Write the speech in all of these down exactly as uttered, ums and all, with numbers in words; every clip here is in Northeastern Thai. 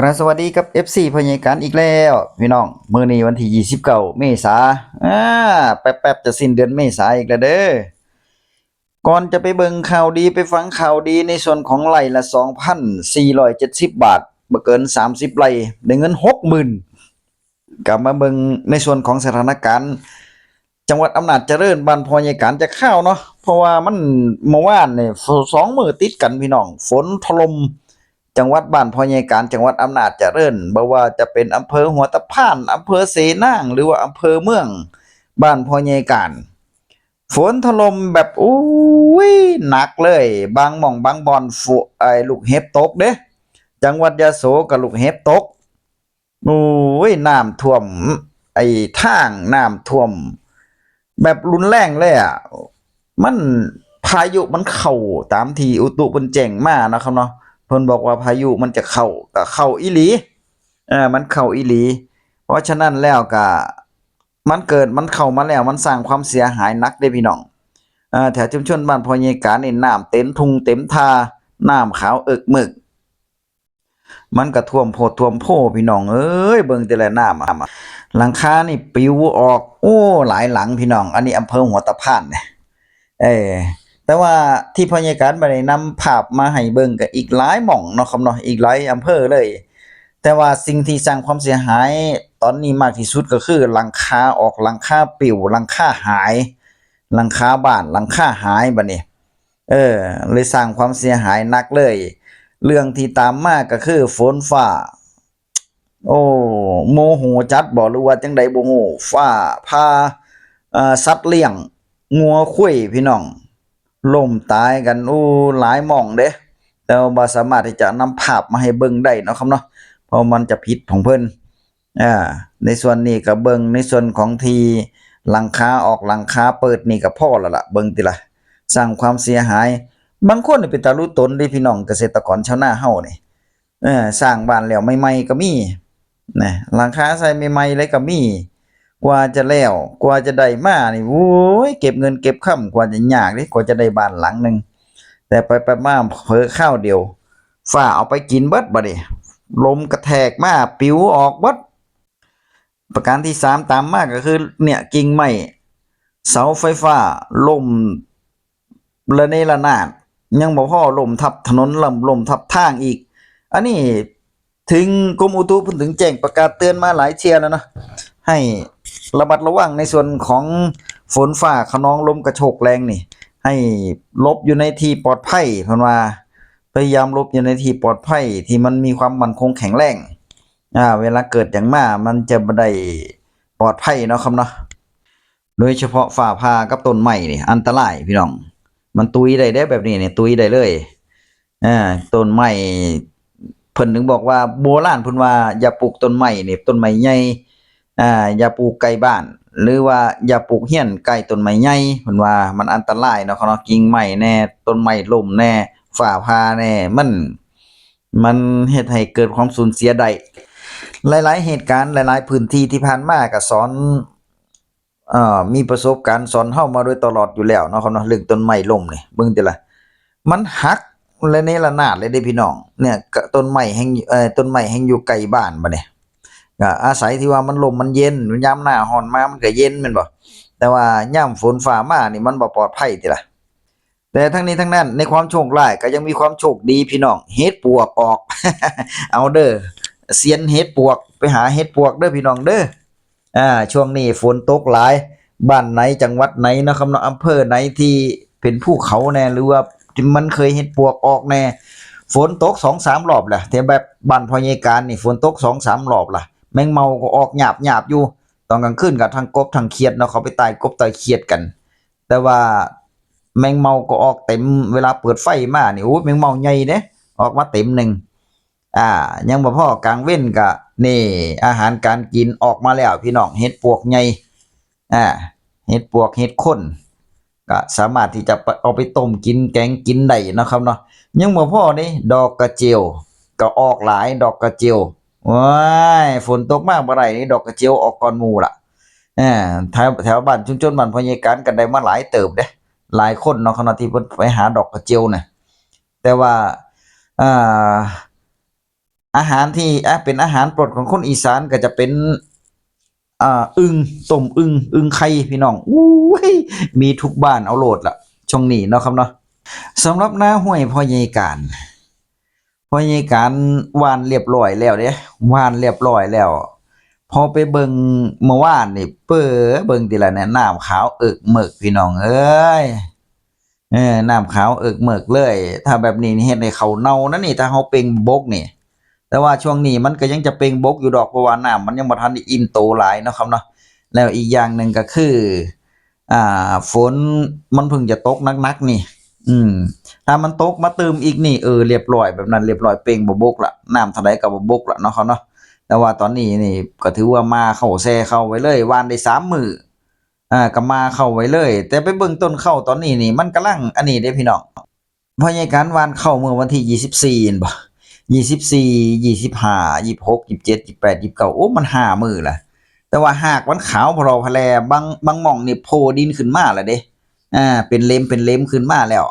กราบสวัสดีกับ เอฟซี พ่อใหญ่การอีกแล้วพี่น้อง มื้อนี้วันที่ยี่สิบเก้าเมษา อ่า แป๊บๆ จะสิ้นเดือนเมษาอีกแล้วเด้อ ก่อนจะไปเบิ่งข่าวดี ไปฟังข่าวดีในส่วนของไร่ละ สองพันสี่ร้อยเจ็ดสิบ บาท บ่เกิน สามสิบ ไร่ ได้เงิน หกหมื่น กลับมาเบิ่งในส่วนของสถานการณ์ จังหวัดอำนาจเจริญ บ้านพ่อใหญ่การจะข้าวเนาะ เพราะว่ามันเมื่อวานเนี่ย ส- สองมื้อติดกันพี่น้อง ฝนถล่ม จังหวัดบ้านพ่อใหญ่การ จังหวัดอำนาจเจริญ บ่ว่าจะเป็นอำเภอหัวตะพาน อำเภอเสนาง หรือว่าอำเภอเมือง บ้านพ่อใหญ่การ ฝนถล่มแบบ อุ้ย หนักเลย บางหม่องบางบ่อนฝน ไอ้ลูกเห็บตกเด้ จังหวัดยโสก็ลูกเห็บตก โอ้ย น้ำท่วม ไอ้ทางน้ำท่วม แบบรุนแรงเลยอะ มัน พายุมันเข้าตามที่อุตุเพิ่นแจ้งมานะครับเนาะ เพิ่นบอกว่าพายุมันจะเข้า ก็เข้าอีหลี เออ มันเข้าอีหลี เพราะฉะนั้นแล้วก็ มันเกิด มันเข้ามาแล้ว มันสร้างความเสียหายหนักเด้พี่น้อง เอ่อ แถวชุมชนบ้านพ่อใหญ่การนี่น้ำเต็มทุ่งเต็มท่า น้ำขาวเอิกเมิก มันก็ท่วมโพดท่วมโพพี่น้องเอ้ย เบิ่งแต่ละน้ำอะ หลังคานี่ปลิวออก โอ้ หลายหลังพี่น้อง อันนี้อำเภอหัวตะพานเนี่ย เออ แต่ว่าที่พ่อใหญ่การบ่ได้นำภาพมาให้เบิ่งก็อีกหลายหม่องเนาะครับเนาะ อีกหลายอำเภอเลย แต่ว่าสิ่งที่สร้างความเสียหายตอนนี้มากที่สุดก็คือหลังคาออก หลังคาปลิว หลังคาหาย หลังคาบ้าน หลังคาหายบัดนี้ เออ เลยสร้างความเสียหายหนักเลย เรื่องที่ตามมาก็คือฝนฟ้า โอ้ โมโหจัดบ่ หรือว่าจั่งใดบ่ฮู้ ฟ้าผ่า เอ่อ สัตว์เลี้ยง งัวควายพี่น้อง ล้มตายกัน โอ้ หลายหม่องเด้ แต่ว่าบ่สามารถที่จะนำภาพมาให้เบิ่งได้เนาะครับเนาะ เพราะมันจะผิดของเพิ่น อ่า ในส่วนนี้ก็เบิ่งในส่วนของที่หลังคาออกหลังคาเปิดนี่ก็พอแล้วล่ะ เบิ่งติล่ะ สร้างความเสียหาย บางคนนี่เป็นตาลุตนเด้พี่น้องเกษตรกรชาวนาเฮานี่ เออ สร้างบ้านแล้วใหม่ๆก็มี นะ หลังคาใส่ใหม่ๆเลยก็มี กว่าจะแล้ว กว่าจะได้มานี่ โอ้ย เก็บเงินเก็บคำ กว่าจะยากเด้ กว่าจะได้บ้านหลังหนึ่ง แต่ไปๆมาเผลอคราวเดียว ฟ้าเอาไปกินเบิดบัดนี้ ลมกระแทกมา ปลิวออกเบิด ประการที่สามตามมาก็คือ เนี่ย กิ่งไม้ เสาไฟฟ้า ล้ม ระเนระนาด ยังบ่พอ ล้มทับถนน ล้ม ล้มทับทางอีก อันนี้ถึงกรมอุตุเพิ่นถึงแจ้งประกาศเตือนมาหลายเทื่อแล้วเนาะ ให้ระมัดระวังในส่วนของฝนฟ้าคะนอง ลมกระโชกแรงนี่ ให้หลบอยู่ในที่ปลอดภัย เพิ่นว่า พยายามหลบอยู่ในที่ปลอดภัยที่มันมีความมั่นคงแข็งแรง อ่า เวลาเกิดหยังมา มันจะบ่ได้ปลอดภัยเนาะครับเนาะ โดยเฉพาะฟ้าผ่ากับต้นไม้นี่อันตรายพี่น้อง มันตุยได้เด้ แบบนี้นี่ตุยได้เลย อ่า ต้นไม้ เพิ่นถึงบอกว่า โบราณเพิ่นว่าอย่าปลูกต้นไม้นี่ ต้นไม้ใหญ่ อ่า อย่าปลูกใกล้บ้าน หรือว่าอย่าปลูกเฮือนใกล้ต้นไม้ใหญ่ เพิ่นว่ามันอันตรายเนาะครับเนาะ กิ่งไม้แน่ ต้นไม้ล้มแน่ ฟ้าผ่าแน่ มัน มันเฮ็ดให้เกิดความสูญเสียได้ หลายๆเหตุการณ์ หลายๆพื้นที่ที่ผ่านมาก็สอน เอ่อ มีประสบการณ์สอนเฮามาโดยตลอดอยู่แล้วเนาะครับเนาะ เรื่องต้นไม้ล้มนี่ เบิ่งติล่ะ มันหักระเนระนาดเลยเด้พี่น้อง เนี่ย ก็ต้นไม้แฮ่ง เอ่อ ต้นไม้แฮ่งอยู่ใกล้บ้านบัดนี้ ก็อาศัยที่ว่ามันร่มมันเย็น ยามหน้าร้อนมามันก็เย็นแม่นบ่ แต่ว่ายามฝนฟ้ามานี่มันบ่ปลอดภัยติล่ะ แต่ทั้งนี้ทั้งนั้น ในความโชคร้ายก็ยังมีความโชคดีพี่น้อง เห็ดปวกออก เอาเด้อ เซียนเห็ดปวก ไปหาเห็ดปวกเด้อพี่น้องเด้อ อ่า ช่วงนี้ฝนตกหลาย บ้านไหนจังหวัดไหนเนาะครับเนาะ อำเภอไหนที่เป็นภูเขาแน่ หรือว่ามันเคยเห็ดปวกออกแน่ ฝนตกสองสามรอบแหละ แต่แบบบ้านพ่อใหญ่การนี่ฝนตกสองสามรอบล่ะ แมงเม่าก็ออกหยาบๆอยู่ ตอนกลางคืนก็ทั้งกบทั้งเขียดเนาะ เขาไปไต่กบไต่เขียดกัน แต่ว่าแมงเม่าก็ออกเต็ม เวลาเปิดไฟมานี่ โอ้ย แมงเม่าใหญ่เด้ ออกมาเต็มหนึ่ง อ่า ยังบ่พอกลางเว็นก็ นี่ อาหารการกินออกมาแล้วพี่น้อง เห็ดปวกใหญ่ อ่า เห็ดปวก เห็ดโคน ก็สามารถที่จะไป เอาไปต้มกิน แกงกินได้เนาะครับเนาะ ยังบ่พอเด้ ดอกกระเจียว ก็ออกหลาย ดอกกระเจียว ว้าย ฝนตกมาบ่ได้นี่ ดอกกระเจียวออกก่อนหมู่ล่ะ เออ แถว แถวบ้านชุมชนบ้านพ่อใหญ่การก็ได้มาหลายเติบเด้ หลายคนเนาะครับเนาะ ที่เพิ่นไปหาดอกกระเจียวน่ะ แต่ว่า อ่า อาหารที่ อ่ะ เป็นอาหารโปรดของคนอีสานก็จะเป็น อ่า อึ่ง ต้มอึ่ง อึ่งไข่ พี่น้อง อุ้ย มีทุกบ้านเอาโลดละ ช่วงนี้เนาะครับเนาะ สำหรับนาห้วยพ่อใหญ่กาน พ่อใหญ่กานหว่านเรียบร้อยแล้วเด้ หว่านเรียบร้อยแล้ว พอไปเบิ่งเมื่อวานนี่ เป้อ เบิ่งทีละเนี่ย น้ำขาวเอิกเมิก พี่น้องเอ้ย เออ น้ำขาวเอิกเมิกเลย ถ้าแบบนี้นี่เฮ็ดให้ข้าวเน่านะนี่ ถ้าเฮาเป่งบกนี่ แต่ว่าช่วงนี้มันก็ยังจะเป่งบกอยู่ดอก เพราะว่าน้ำมันยังบ่ทันได้อิ่มโตหลายเนาะครับเนาะ แล้วอีกอย่างหนึ่งก็คือ อ่า ฝนมันเพิ่งจะตกหนักๆนี่ อืม ถ้ามันตกมาเติมอีกนี่ เออ เรียบร้อย แบบนั้นเรียบร้อย เป่งบ่บกละ น้ำเท่าใดก็บ่บกละเนาะครับเนาะ แต่ว่าตอนนี้นี่ก็ถือว่ามาเข้าแซ่เข้าไว้เลย หว่านได้สามมื้อ อ่า ก็มาเข้าไว้เลย แต่ไปเบิ่งต้นข้าวตอนนี้นี่ มันกำลังอันนี้เด้พี่น้อง พ่อใหญ่กานหว่านข้าวเมื่อวันที่ยี่สิบสี่เห็นบ่ ยี่สิบสี่ ยี่สิบห้า ยี่สิบหก ยี่สิบเจ็ด ยี่สิบแปด ยี่สิบเก้า โอ้ มันห้ามื้อละ แต่ว่าหากมันขาวพะเลาะพะแล บาง บางหม่องนี่โผล่ดินขึ้นมาแล้วเด้ อ่า เป็นเล็ม เป็นเล็มขึ้นมาแล้ว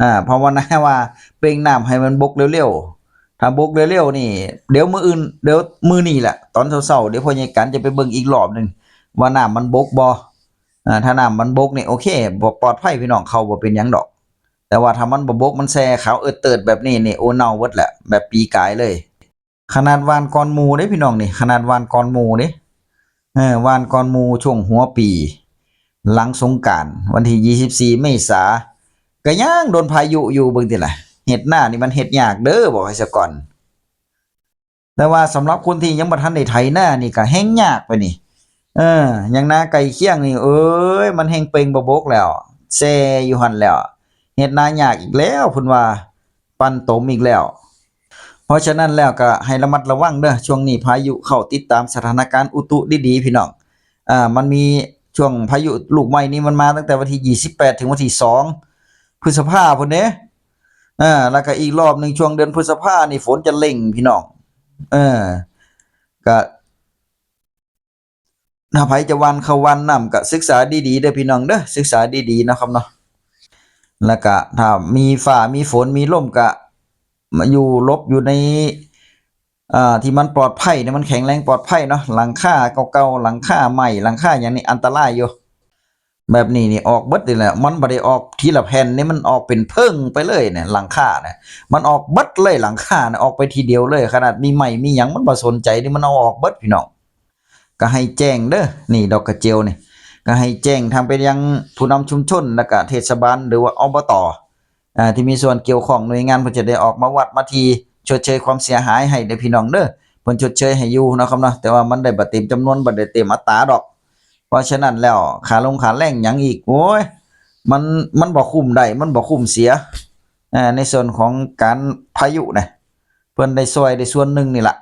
อ่า ภาวนาว่าเป่งน้ำให้มันบกเร็วๆ ถ้าบกเร็วๆนี่ เดี๋ยวมื้ออื่น เดี๋ยวมื้อนี้แหละ ตอนเช้าๆ เดี๋ยวพ่อใหญ่กานจะไปเบิ่งอีกรอบหนึ่ง ว่าน้ำมันบกบ่ อ่า ถ้าน้ำมันบกนี่ โอเค บ่ปลอดภัยพี่น้อง ข้าวบ่เป็นหยังดอก แต่ว่าถ้ามันบ่บก มันแซ่ขาวเอิดเติดแบบนี้นี่ โอ้ เน่าเบิดแหละ แบบปีกายเลย ขนาดหว่านก่อนหมู่เด้พี่น้องนี่ ขนาดหว่านก่อนหมู่เด้ เออ หว่านก่อนหมู่ช่วงหัวปี หลังสงกรานต์ วันที่ยี่สิบสี่เมษา ก็ยังโดนพายุอยู่ เบิ่งติล่ะ เฮ็ดนานี่มันเฮ็ดยากเด้อ บอกให้ซะก่อน แต่ว่าสำหรับคนที่ยังบ่ทันได้ไถนานี่ก็แฮ่งยากไปนี่ เออ อย่างนาใกล้เคียงนี่ เอ้ย มันแฮ่งเป่งบ่บกแล้ว แซ่อยู่หั่นแล้ว เฮ็ดนายากอีกแล้ว เพิ่นว่า ปั่นตมอีกแล้ว เพราะฉะนั้นแล้วก็ให้ระมัดระวังเด้อ ช่วงนี้พายุเข้า ติดตามสถานการณ์อุตุดีๆ พี่น้อง อ่า มันมีช่วงพายุลูกใหม่นี้มันมาตั้งแต่วันที่ยี่สิบแปดถึงวันที่สองพฤษภาพุ้นเด้ อ่า แล้วก็อีกรอบหนึ่งช่วงเดือนพฤษภานี่ฝนจะเร่งพี่น้อง เออ ก็ ถ้าไผจะหว่านข้าวหว่านน้ำก็ศึกษาดีๆเด้อพี่น้องเด้อ ศึกษาดีๆเนาะครับเนาะ แล้วก็ถ้ามีฟ้ามีฝนมีลมก็มาอยู่หลบอยู่ใน อ่า ที่มันปลอดภัยเนี่ย มันแข็งแรงปลอดภัยเนาะ หลังคาเก่าๆ หลังคาไม้ หลังคาหยังนี่อันตรายอยู่ แบบนี้นี่ออกเบิดนี่แหละ มันบ่ได้ออกทีละแผ่นนี่ มันออกเป็นเพิ่งไปเลยเนี่ย หลังคาเนี่ย มันออกเบิดเลย หลังคาเนี่ย ออกไปทีเดียวเลย ขนาดมีไม้มีหยังมันบ่สนใจนี่ มันเอาออกเบิดพี่น้อง ก็ให้แจ้งเด้อ นี่ดอกกระเจียวนี่ ก็ให้แจ้งทางไปยังผู้นำชุมชน แล้วก็เทศบาล หรือว่า อบต. อ่า ที่มีส่วนเกี่ยวข้อง หน่วยงานเพิ่นจะได้ออกมาวัดมาที ชดเชยความเสียหายให้เด้อพี่น้องเด้อ เพิ่นชดเชยให้อยู่เนาะครับเนาะ แต่ว่ามันได้บ่เต็มจำนวน บ่ได้เต็มอัตราดอก เพราะฉะนั้นแล้ว ค่าลงค่าแรงหยังอีก โอ้ย มัน มันบ่คุ้มได้ มันบ่คุ้มเสีย อ่า ในส่วนของการพายุนะ เพิ่นได้ช่วยได้ส่วนหนึ่งนี่ล่ะ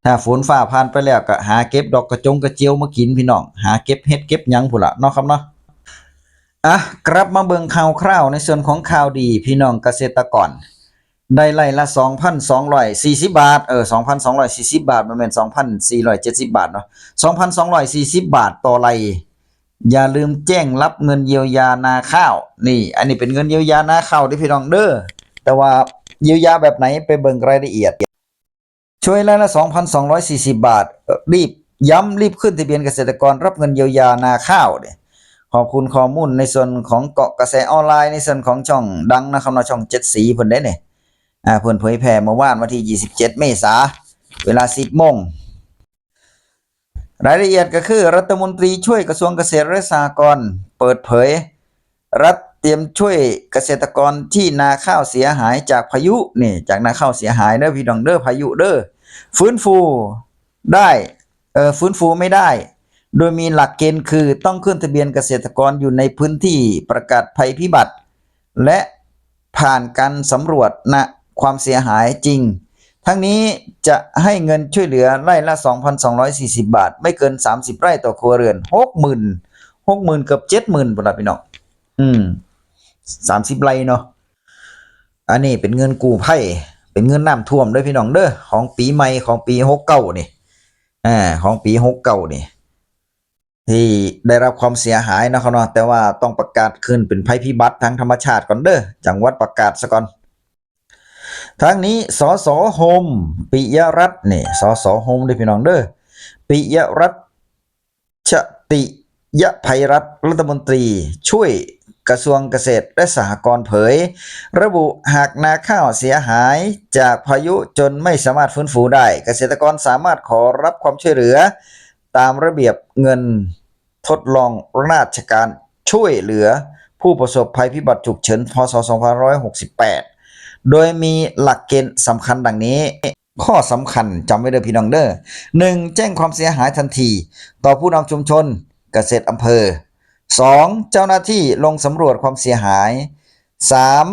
ถ้าฝนฟ้าผ่านไปแล้วก็หาเก็บดอกกระจงกระเจียวมากินพี่น้อง หาเก็บเห็ดเก็บหยังพู้นล่ะเนาะครับเนาะ อ่ะ กลับมาเบิ่งข่าวคราวในส่วนของข่าวดีพี่น้องเกษตรกร ได้ไร่ละ สองพันสองร้อยสี่สิบ บาท เออ สองพันสองร้อยสี่สิบ บาท บ่แม่น สองพันสี่ร้อยเจ็ดสิบ บาทเนาะ สองพันสองร้อยสี่สิบ บาทต่อไร่ อย่าลืมแจ้งรับเงินเยียวยานาข้าว นี่ อันนี้เป็นเงินเยียวยานาข้าวเด้อพี่น้องเด้อ แต่ว่าเยียวยาแบบไหนไปเบิ่งรายละเอียด ช่วยไร่ละ สองพันสองร้อยสี่สิบ บาท เอ่อ รีบ ย้ำ รีบขึ้นทะเบียนเกษตรกรรับเงินเยียวยานาข้าวเนี่ย ขอบคุณข้อมูลในส่วนของเกาะกระแสออนไลน์ ในส่วนของช่องดังนะครับเนาะ ช่องเจ็ดสีเพิ่นได้เนี่ย อ่า เพิ่นเผยแพร่เมื่อวานวันที่ ยี่สิบเจ็ด เมษา เวลา สิบโมง รายละเอียดก็คือ รัฐมนตรีช่วยกระทรวงเกษตรและสหกรณ์เปิดเผย รัฐเตรียมช่วยเกษตรกรที่นาข้าวเสียหายจากพายุ นี่ จากนาข้าวเสียหายเด้อพี่น้องเด้อ พายุเด้อ ฟื้นฟูได้ เอ่อ ฟื้นฟูไม่ได้ โดยมีหลักเกณฑ์คือต้องขึ้นทะเบียนเกษตรกรอยู่ในพื้นที่ประกาศภัยพิบัติ และผ่านการสำรวจนะ ความเสียหายจริง ทั้งนี้จะให้เงินช่วยเหลือไร่ละ สองพันสองร้อยสี่สิบ บาท ไม่เกิน สามสิบ ไร่ต่อครัวเรือน หกหมื่น หกหมื่น เกือบ เจ็ดหมื่น พุ้นล่ะพี่น้อง อืม สามสิบ ไร่เนาะ อันนี้เป็นเงินกู้ภัย เป็นเงินน้ำท่วมเด้อพี่น้องเด้อ ของปีใหม่ ของปี หกเก้า นี่ อ่า ของปี หกเก้า นี่ ที่ได้รับความเสียหายเนาะครับเนาะ แต่ว่าต้องประกาศขึ้นเป็นภัยพิบัติทางธรรมชาติก่อนเด้อ จังหวัดประกาศซะก่อน ทั้งนี้ สส โฮม ปิยรัตน์ นี่ สส โฮม เด้อพี่น้องเด้อ ปิยรัตน์ ชติยภัยรัตน์ รัฐมนตรีช่วยกระทรวงเกษตรและสหกรณ์เผย ระบุหากนาข้าวเสียหายจากพายุจนไม่สามารถฟื้นฟูได้ เกษตรกรสามารถขอรับความช่วยเหลือตามระเบียบเงินทดลองราชการช่วยเหลือผู้ประสบภัยพิบัติฉุกเฉิน พ.ศ. สองพันร้อยหกสิบแปด โดยมีหลักเกณฑ์สำคัญดังนี้ ข้อสำคัญจำไว้เด้อพี่น้องเด้อ หนึ่ง แจ้งความเสียหายทันทีต่อผู้นำชุมชน เกษตรอำเภอ สอง เจ้าหน้าที่ลงสำรวจความเสียหาย สาม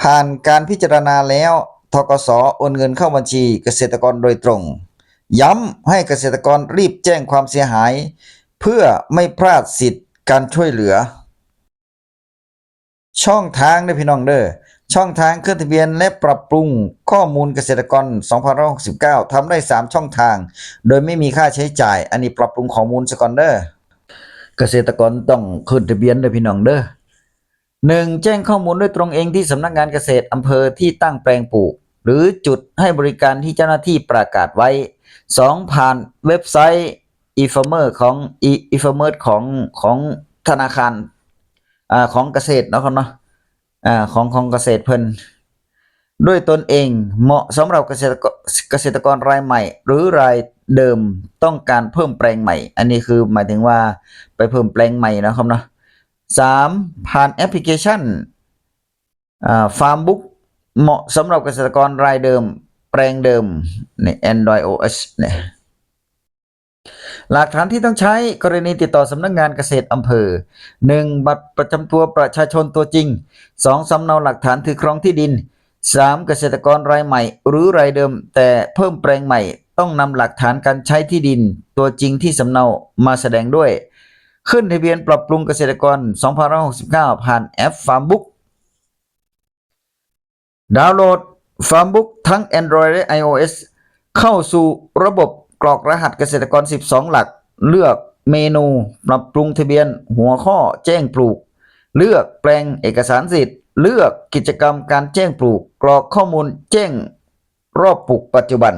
ผ่านการพิจารณาแล้ว ธ.ก.ส. โอนเงินเข้าบัญชีเกษตรกรโดยตรง ย้ำให้เกษตรกรรีบแจ้งความเสียหาย เพื่อไม่พลาดสิทธิ์การช่วยเหลือ ช่องทางเด้อพี่น้องเด้อ ช่องทางขึ้นทะเบียนและปรับปรุงข้อมูลเกษตรกร สองพันร้อยหกสิบเก้า ทำได้ สาม ช่องทาง โดยไม่มีค่าใช้จ่าย อันนี้ปรับปรุงข้อมูลซะก่อนเด้อ เกษตรกรต้องขึ้นทะเบียนเด้อพี่น้องเด้อ หนึ่ง แจ้งข้อมูลด้วยตรงเองที่สำนักงานเกษตรอำเภอที่ตั้งแปลงปลูก หรือจุดให้บริการที่เจ้าหน้าที่ประกาศไว้ สอง ผ่านเว็บไซต์ e-farmer ของ e-farmer ของของธนาคาร อ่า ของเกษตรเนาะครับเนาะ อ่า ของของเกษตรเพิ่น ด้วยตนเอง เหมาะสำหรับเกษตรกร เกษตรกรรายใหม่ หรือรายเดิมต้องการเพิ่มแปลงใหม่ อันนี้คือหมายถึงว่าไปเพิ่มแปลงใหม่เนาะครับเนาะ สาม ผ่านแอปพลิเคชัน อ่า Farmbook เหมาะสำหรับเกษตรกรรายเดิม แปลงเดิม นี่ Android โอ เอส เนี่ย หลักฐานที่ต้องใช้กรณีติดต่อสำนักงานเกษตรอำเภอ หนึ่ง บัตรประจำตัวประชาชนตัวจริง สอง สำเนาหลักฐานถือครองที่ดิน สาม เกษตรกรรายใหม่ หรือรายเดิม แต่เพิ่มแปลงใหม่ ต้องนำหลักฐานการใช้ที่ดินตัวจริงที่สำเนามาแสดงด้วย ขึ้นทะเบียนปรับปรุงเกษตรกร สองพันร้อยหกสิบเก้า ผ่านแอป Farmbook ดาวน์โหลด Farmbook ทั้ง Android และ iOS เข้าสู่ระบบกรอกรหัสเกษตรกร สิบสอง หลัก เลือกเมนูปรับปรุงทะเบียน หัวข้อแจ้งปลูก เลือกแปลงเอกสารสิทธิ์ เลือกกิจกรรมการแจ้งปลูก กรอกข้อมูลแจ้งรอบปลูกปัจจุบัน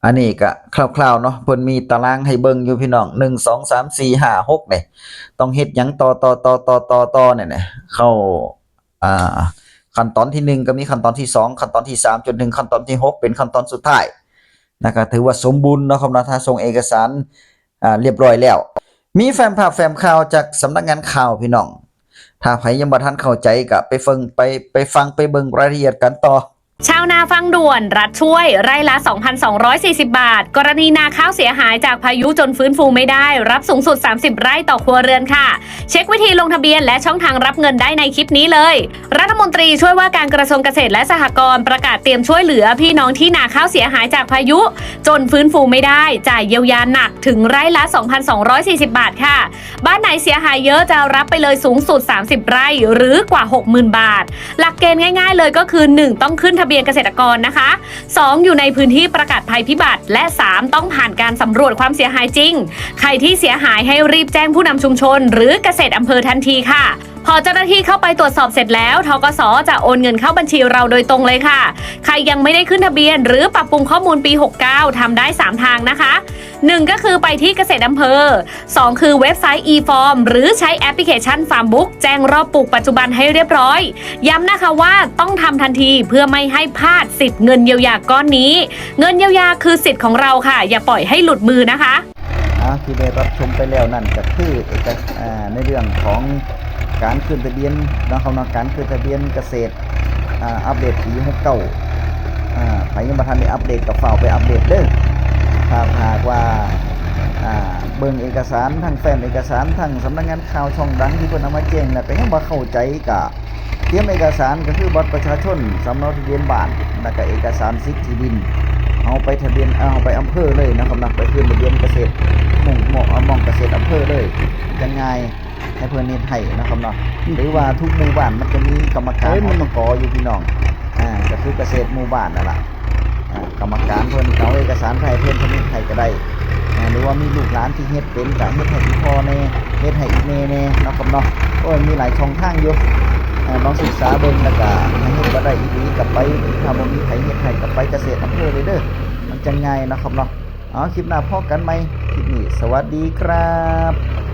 อันนี้ก็คร่าวๆเนาะ เพิ่นมีตารางให้เบิ่งอยู่พี่น้อง หนึ่ง สอง สาม สี่ ห้า หก เนี่ย ต้องเฮ็ดหยังต่อต่อต่อต่อต่อต่อเนี่ยนะ เข้า อ่า ขั้นตอนที่หนึ่งก็มีขั้นตอนที่สอง ขั้นตอนที่สาม จนถึงขั้นตอนที่หก เป็นขั้นตอนสุดท้าย นะครับ ถือว่าสมบูรณ์เนาะครับเนาะ ถ้าส่งเอกสาร อ่า เรียบร้อยแล้ว มีแฟ้มภาพแฟ้มข่าวจากสำนักงานข่าวพี่น้อง ถ้าไผยังบ่ทันเข้าใจก็ไปฟัง ไป ไปฟังไปเบิ่งรายละเอียดกันต่อ ชาวนาฟังด่วน รัฐช่วย ไร่ละ สองพันสองร้อยสี่สิบ บาท กรณีนาข้าวเสียหายจากพายุจนฟื้นฟูไม่ได้ รับสูงสุด สามสิบ ไร่ต่อครัวเรือนค่ะ เช็ควิธีลงทะเบียนและช่องทางรับเงินได้ในคลิปนี้เลย รัฐมนตรีช่วยว่าการกระทรวงเกษตรและสหกรณ์ประกาศเตรียมช่วยเหลือพี่น้องที่นาข้าวเสียหายจากพายุ จนฟื้นฟูไม่ได้ จ่ายเยียวยาหนักถึงไร่ละ สองพันสองร้อยสี่สิบ บาทค่ะ บ้านไหนเสียหายเยอะจะรับไปเลยสูงสุด สามสิบ ไร่ หรือกว่า หกหมื่น บาท หลักเกณฑ์ง่ายๆเลยก็คือ หนึ่ง ต้องขึ้นทะเบียนเกษตรกรนะคะ สอง อยู่ในพื้นที่ประกาศภัยพิบัติ และ สาม ต้องผ่านการสำรวจความเสียหายจริง ใครที่เสียหายให้รีบแจ้งผู้นำชุมชน หรือเกษตรอำเภอทันทีค่ะ พอเจ้าหน้าที่เข้าไปตรวจสอบเสร็จแล้ว ธ.ก.ส. จะโอนเงินเข้าบัญชีเราโดยตรงเลยค่ะ ใครยังไม่ได้ขึ้นทะเบียน หรือปรับปรุงข้อมูลปี หกเก้า ทำได้ สาม ทางนะคะ หนึ่ง ก็คือไปที่เกษตรอำเภอ สอง คือเว็บไซต์ e-farm หรือใช้แอปพลิเคชัน Farmbook แจ้งรอบปลูกปัจจุบันให้เรียบร้อย ย้ำนะคะว่าต้องทำทันทีเพื่อไม่ให้พลาดสิทธิ์เงินเยียวยาก้อนนี้ เงินเยียวยาคือสิทธิ์ของเราค่ะ อย่าปล่อยให้หลุดมือนะคะ อ่า ที่ได้รับชมไปแล้วนั่นก็คือเอกส- อ่า ในเรื่องของการขึ้นทะเบียนเนาะครับเนาะ การขึ้นทะเบียนเกษตร อ่า อัปเดตปี หกเก้า อ่า ไผยังบ่ทันได้อัปเดตก็ฟ้าวไปอัปเดตเด้อ ถ้าหากว่า อ่า เบิ่งเอกสาร ทั้งแฟ้มเอกสาร ทั้งสำนักงานข่าวช่องดังที่เพิ่นเอามาแจ้งแล้วก็ยังบ่เข้าใจก็ เตรียมเอกสารก็คือบัตรประชาชน สำเนาทะเบียนบ้าน แล้วก็เอกสารสิทธิ์ที่ดิน เอาไปทะเบียน เอาไปอำเภอเลยนะครับเนาะ ไปขึ้นทะเบียนเกษตร หม่อง หม่อง หม่องเกษตรอำเภอเลย จั่งง่าย ให้เพิ่นเฮ็ดให้นะครับเนาะ หรือว่าทุกหมู่บ้านมันจะมีกรรมการ เอ้ย อ.ต.ก. อยู่พี่น้อง อ่า ก็คือเกษตรหมู่บ้านนั่นล่ะ อ่า กรรมการเพิ่นก็เอาเอกสารไปให้เพิ่น เพิ่นเฮ็ดให้ก็ได้ อ่า หรือว่ามีลูกหลานที่เฮ็ดเป็นก็เฮ็ดให้อีพ่อแน่ เฮ็ดให้อีแม่แน่เนาะครับเนาะ โอ้ย มีหลายช่องทางอยู่ ลองศึกษาเบิ่ง แล้วก็ถ้าเฮ็ดบ่ได้อีหลีก็ไป ถ้าบ่มีไผเฮ็ดให้ก็ไปเกษตรอำเภอเลยเด้อ มันจั่งง่ายเนาะครับเนาะ เอา คลิปหน้าพ้อกันใหม่ คลิปนี้สวัสดีครับ